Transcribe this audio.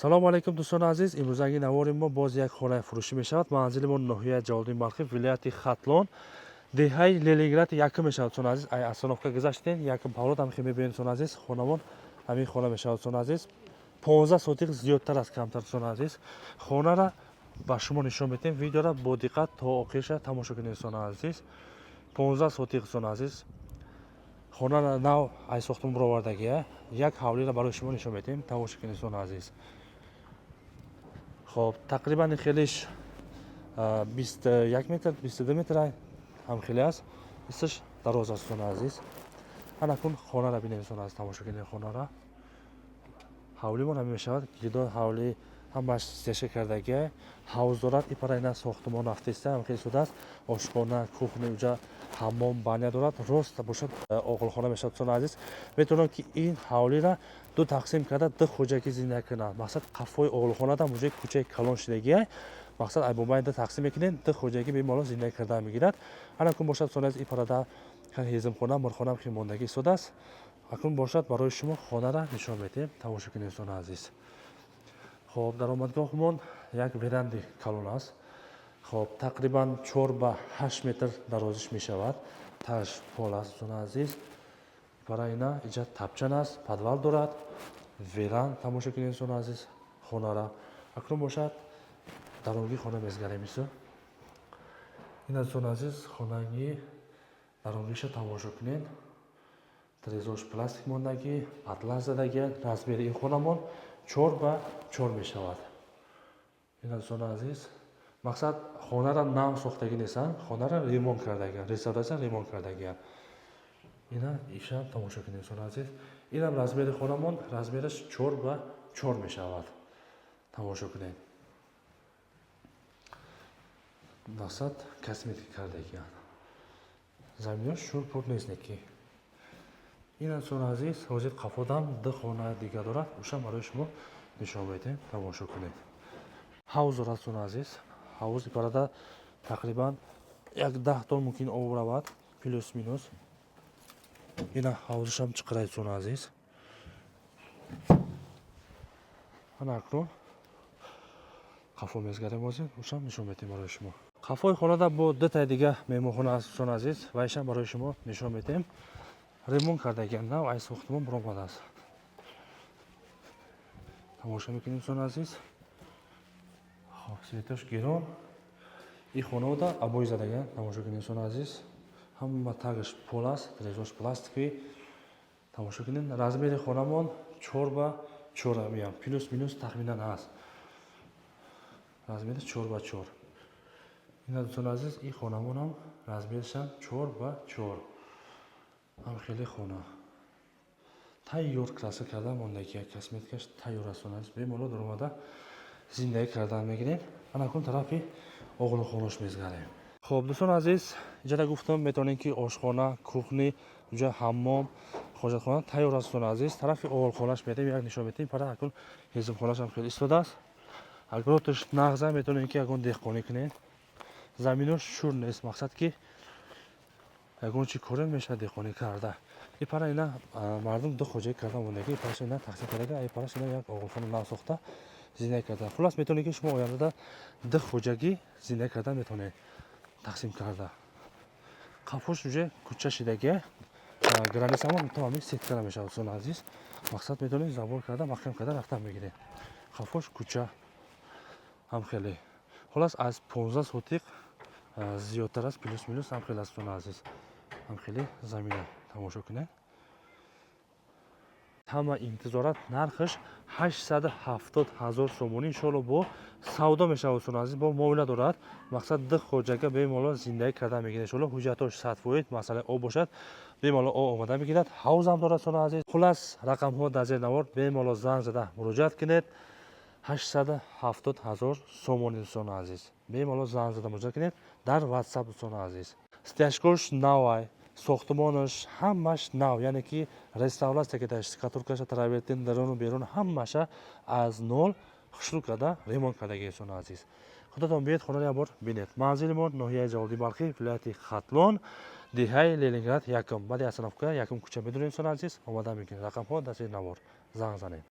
Салому алайкум, дӯстони азиз. Имрӯзаги навори мо боз як хонаи фурӯшӣ мешавад. Манзили мо ноҳияи Ҷалолиддин Балхӣ, вилояти Хатлон, деҳаи Ленинград якум мешавад, дӯстони азиз. Ай остановка гузаштем, якум поворот ҳам мебинед, дӯстони азиз. Хонамон ҳамин хона мешавад, дӯстони азиз. 15 сотих зиёдтар аст, камтар, дӯстони азиз. Хонара ба шумо нишон медиҳем. Видеора бо диққат то охириша тамошо кунед, дӯстони азиз. 15 сотих, дӯстони азиз. Хонара нав ай сохтмон баровардагия. Як ҳавлиро барои шумо нишон медиҳем, тамошо кунед, дӯстони азиз. Хоб, тақрибан хелиш 21 метр, 22 метр ҳам хеле аст. Исташ дароз аст, дӯстони азиз. Анакун хонара бинед, дӯстони азиз, тамошо кунед хонара. Ҳавлимон ҳамин мешавад. Гидо ҳавли ҳамаш стяжка кардагия, ҳавз дорад. Ипара ина сохтмон рафтеста, ҳам хеле истодааст. Ошхона, кухня, уҷа ҳаммом, баня дорад. Рост бошад, оғилхона мешавад, дӯстони азиз. Метавонад, ки ин ҳавлира ду тақсим карда, ду хоҷагӣ зиндагӣ кунанд. Мақсад, қафои оғилхонада муҷои кӯчаи калон шидагия. Мақсад, айбобайн ду тақсим мекунед, ду хоҷагӣ бемалол зиндагӣ кардан мегирад. Анакун бошад, дӯстони азиз, ипарада ҳезимхона, мурхона мондагӣ истодааст. Акнун бошад, барои шумо хонара нишон медиҳем, тамошо кунед, дӯстони азиз. Хоб, даромадгоҳмон як веранди калон аст. Хоб, тақрибан 4 ба 8 метр дарозиш мешавад. Таш пол аст, дӯстони азиз. Барои ина иҷа тапчан аст, подвал дорад, веранд. Тамошо кунед, дӯстони азиз, хонара. Акнун бошад, дарунги хона мезгарем. Исо ина, дӯстони азиз, хонаги дарунгиша тамошо кунед. Тирезош пластик мондагӣ, атлас задагӣ. Размери ин хонамон 4 ба 4 мешавад. Ина, дӯстони азиз, мақсад, хонара нав сохтагӣ нестанд, хонара ремонт кардагианд, реставратсия, ремонт кардагианд. Ина ишам тамошо кунед, дӯстони азиз. Инам размери хонамон, размераш 4 ба 4 мешавад. Тамошо кунед, мақсад, косметика кардагианд. Заминош шурпур нест неки. Ин, дӯстони азиз, ҳозир қафодам ду хона дига дорад, ушам барои шумо нишон медиҳем, тамошо кунед. Ҳавз дорад, дӯстони азиз. Ҳавзи парада тақрибан як 10 тон мумкин об равад, плюс минус. Ина ҳавзашам чиқирад, дӯстони азиз. Ана акнун қафо мезгарем, ҳозир ушам нишон медиҳем барои шумо. Қафои хонада бо дутаи дига меҳмонхона аст, дӯстони азиз. Вайшам барои шумо нишон медиҳем. Ремонт кардагиам, нав ай сохтмон баромадааст. Тамошо мекунем, дӯстони азиз. Хоб, светош гирон. Ин хонаода обои задагиам, тамошо кунем, дӯстони азиз. Ҳама тагаш пол аст, тирезош пластиковый. Тамошо кунем, размери хонамон 4 ба 4 меям, плюс минус тахминан ҳаст. Размери 4 ба 4. Ина, дӯстони азиз, ин хонамонам размерашам 4 ба 4. Ҳам хеле хона тайёр, краска карда мондагия, косметикаш тайёр аст, дӯстони азиз. Бемалол даромада зиндагӣ кардан мегирем. Анакун тарафи оғилхонош мезгарем. Хоб, дӯстони азиз, иҷода гуфтам, метавонем, ки ошхона, кухня, уҷа ҳаммом, ҳоҷатхона тайёр аст, дӯстони азиз. Тарафи оғилхонаш медем, як нишон медиҳем. Пара акун ҳезимхонашам хеле истодааст. Агроташ нағза, метавонем, ки ягон деҳқонӣ кунем. Заминош шур нест, мақсад, ки ягон чи коре мешавад деҳқонӣ карда. И пара ина мардум ду хоҷагӣ карда мондагӣ. Ипараш ина тақсим карда, ипараш ина як оғилхона нав сохта, зиндагӣ карда. Хуллас, метавонед, ки шумо ояндада ду хоҷагӣ зиндагӣ карда метавонед, тақсим карда. Қафош уже кӯча шидагия, границамон то ҳамин сеткара мешавад, дӯстони азиз. Мақсад, метавонед забор карда, маҳкам карда рафтан мегиред. Қафош кӯча ҳам хеле. Хуллас, аз 15 сотиқ зиёдтар аст, плюс минус ҳам хеле аст, дӯстони азиз. Ҳам хеле замина тамошо кунед. Ҳама интизорат. Нархаш 870 ҳазор сомонӣ. Иншоалло, бо савдо мешавад, дӯстони азиз, бо муомила дорад. Мақсад, ду хоҷага бемалол зиндагӣ карда мегирад, иншоалло. Ҳуҷҷатҳош 100%. Масъалаи об бошад, бемалол об омада мегирад. Ҳавзам дорад, дӯстони азиз. Хуллас, рақамҳо дар зери навор, бемалол занг зада муроҷиат кунед. 870 ҳазор сомонӣ, дӯстони азиз. Бемалол занг зада муроҷиат кунед дар Ватсап, дӯстони азиз. Стяжкош навай, сохтмонаш ҳамаш нав, яъне ки реставратсия карда, штукатуркаша, травертин, даруну берун ҳамаша аз нол хушрӯ карда, ремонт кардагӣ, дӯстони азиз. Худатон биёед, хонаро як бор бинед. Манзили мо ноҳияи Ҷалолиддин Балхӣ, вилояти Хатлон, деҳаи Ленинград якум, баъди остановка якум кӯча медонед, дӯстони азиз, омада мекунед. Рақамҳо дар зери навор, занг занед.